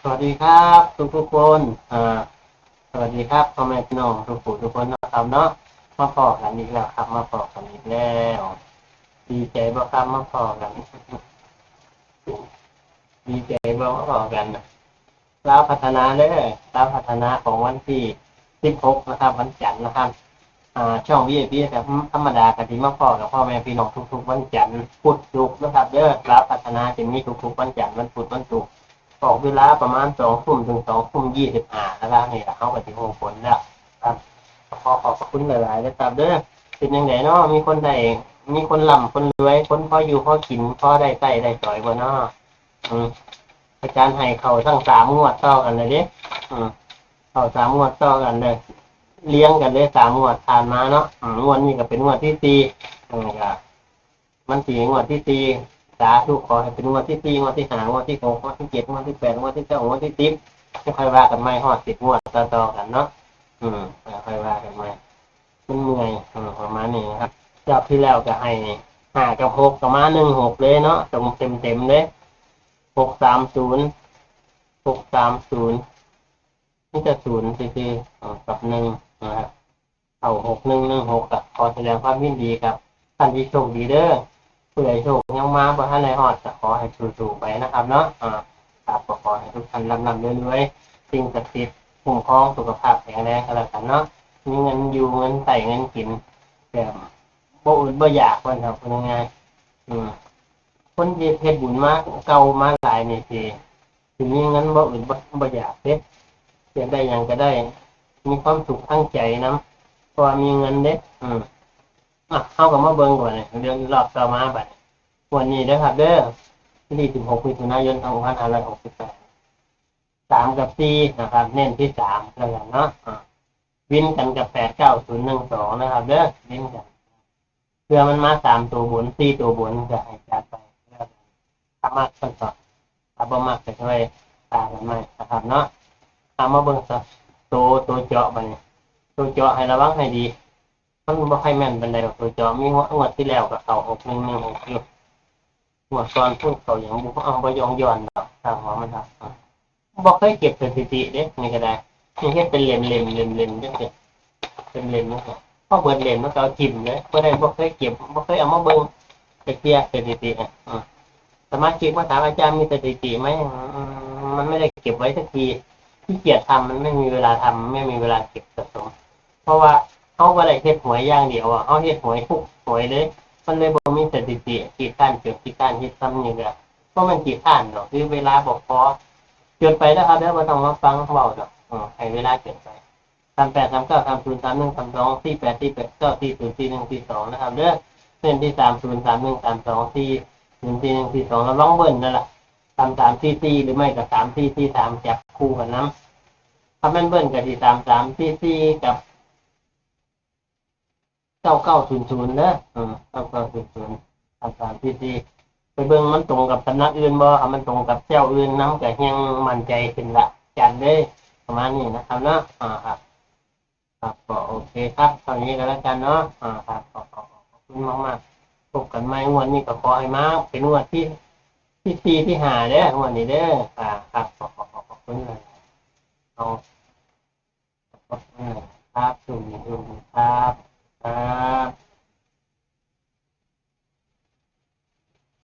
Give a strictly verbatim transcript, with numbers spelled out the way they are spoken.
สวัสดีครับทุกๆคน อ่า สวัสดีครับพ่อแม่พี่น้องทุกผู้ทุกคนนะครับเนาะ มาพ้อกันอีกแล้วครับ มาพ้อกันอีกแล้ว ดีใจบ่ครับ มาพ้อกัน ดีใจบ่ มาพ้อกัน ลาวพัฒนาเด้อ ลาวพัฒนาของวันที่สิบหกนะครับ วันจันทร์นะครับ อ่า ช่อง วี ไอ พี แบบธรรมดาก็สิมาพ้อกับพ่อแม่พี่น้องทุกๆวันจันทร์พุธศุกร์นะครับเด้อ ลาวพัฒนาจะมีทุกๆวันจันทร์ วันพุธ วันศุกร์ ออกเวลาประมาณสองทุ่มถึงสองทุ่มยี่สิบห้านะครับ นี่ล่ะ เฮาก็สิฮู้ผลแล้วครับ ขอขอบพระคุณหลายๆนะครับเด้อ เป็นจั่งใดเนาะ มีคนได้ มีคนร่ำคนรวย คนพออยู่พอกิน พอได้ใช้ได้สอยบ่เนาะ อืม อาจารย์ให้เข้าทั้งสามงวดต่อกันเลยเด้ อืม เข้าสามงวดต่อกันเลย เรียงกันเลยสามงวดผ่านมาเนาะ อืม งวดนี้ก็เป็นงวดที่สี่ อืม ก็ มันสิงวดที่สี่ สาธุ ขอให้เป็นงวดที่สี่ งวดที่ห้า งวดที่หก งวดที่เจ็ด งวดที่แปด งวดที่เก้า งวดที่สิบ จั่งค่อยว่ากันใหม่ ฮอดสิบงวดต่อๆกันเนาะ อืม จั่งค่อยว่ากันใหม่ มันเมื่อย อืม ประมาณนี้นะครับ รอบที่แล้วก็ให้ห้ากับหก ก็มาหนึ่งหกเลยเนาะ ตรงเต็มๆเลย หกสามศูนย์ หกสามศูนย์ มีแต่ศูนย์ซื่อๆ อ่า กับหนึ่งนะครับ เข้าหกหนึ่งหนึ่งหก ก็ขอแสดงความยินดีกับท่านที่โชคดีเด้อ ผู้ใดโชคยังมาบ่ทันได้ฮอด ก็ขอให้สู้ๆไปนะครับเนาะ อ่า ครับ ก็ขอให้ทุกท่านร่ำๆรวยๆ สิ่งศักดิ์สิทธิ์คุ้มครองสุขภาพแข็งแรงก็แล้วกันเนาะ มีเงินอยู่ เงินใช้ เงินกิน แบบบ่อดบ่อยาก ว่าซั่นเถาะ พูดง่ายๆ อืม คนที่เฮ็ดบุญมาเก่ามาหลายนี่สิ สิมีเงินบ่อดบ่ บ่อยากเด้ อยากได้หยังก็ได้ มีความสุขทางใจนำ เพราะว่ามีเงินเด้ อืม อ่ะ เฮาก็มาเบิ่งก่อนนี่ เรื่องรอบต่อมาบัดนี้ งวดนี้เด้อครับเด้อ วันที่สิบหก มิถุนายน สองพันห้าร้อยหกสิบแปด สามกับสี่นะครับ เน้นที่สามแล้วกันเนาะ อ่า วินกันกับ แปดเก้าศูนย์หนึ่งสอง นะครับเด้อ วินกัน เพื่อมันมาสามตัวบน สี่ตัวบนก็ให้จัดไป ถ้ามักเพิ่นก็ ถ้าบ่มักก็ค่อยตามกันใหม่นะครับเนาะ เอามาเบิ่งซะ ตัว ตัวเจาะบัดนี้ ตัวเจาะให้ระวังให้ดี มันบ่ค่อยแม่นปานใดดอก ตัวเจาะ มีงวด งวดที่แล้วก็เข้า หกหนึ่งหนึ่งหก อยู่ งวดก่อนพูดเขายังบ่ เอา บ่ยองย้อนดอก ตามหัวมันครับ บ่เคยเก็บสถิติเด้ นี่ก็ได้ นี่เฮ็ดเป็นเล่มๆ เล่มๆ จั่งซี้ เป็นเล่มจั่งซี้ พอเบิดเล่มมันก็เอาถิ่มเลย บ่ได้ บ่เคยเก็บ บ่เคยเอามาเบิ่งจักเทื่อ สถิติอะ อืม สมาชิกมาถาม "อาจารย์มีสถิติไหม?" อืม มันไม่ได้เก็บไว้สักที ขี้เกียจทำ มันไม่มีเวลาทำ ไม่มีเวลาเก็บสะสม เพราะว่าเฮาบ่ได้เฮ็ดหวยอย่างเดียวอะ เฮาเฮ็ดหวยทุกหวยเลย มันเลยบ่มีสถิติ ขี้คร้านจด ขี้คร้านเฮ็ด ซ่ำนี่แหละ บ่แม่นขี้คร้านดอก คือเวลาบ่พอ จดไปเด้อครับเด้อ บ่ต้องมาฟังเว้าดอก เออ ให้เวลาจดไป สามแปด สามเก้า สามศูนย์ สามหนึ่ง สามสอง สี่แปด สี่แปด เก้า สี่ศูนย์ สี่หนึ่ง สี่สอง นะครับเด้อ เน้นที่ สามศูนย์ สามหนึ่ง สามสอง สี่ศูนย์ สี่หนึ่ง สี่สอง แล้วลองเบิ้ลนั่นล่ะ สามสาม สี่สี่ หรือไม่ก็ สามสี่ สี่สาม จับคู่กันนำ ถ้าแม่นเบิ้ลก็สิ สามสาม สี่สี่ กับ เก้าเก้าศูนย์ศูนย์ เด้อ อืม เก้าเก้าศูนย์ศูนย์ สามสาม สี่สี่ ไปเบิ่งมันตรงกับสำนักอื่นบ่ ถ้ามันตรงกับเจ้าอื่นนำก็แฮ่งมั่นใจขึ้นละ จัดเลย ประมาณนี้นะครับเนาะ อ่า ครับ ครับ ก็โอเคครับ เท่านี้ก็แล้วกันเนาะ อ่า ครับ ขอ ขอ ขอบคุณมากๆ พบกันใหม่ งวดนี้ก็ขอให้มาเป็นงวดที่ ที่สี่ ที่ห้า เด้อ งวดนี้เด้อ อ่า ครับ ขอ ขอ ขอ ขอบคุณเลย เอา ขอบคุณครับ สุขดีครับ ครับ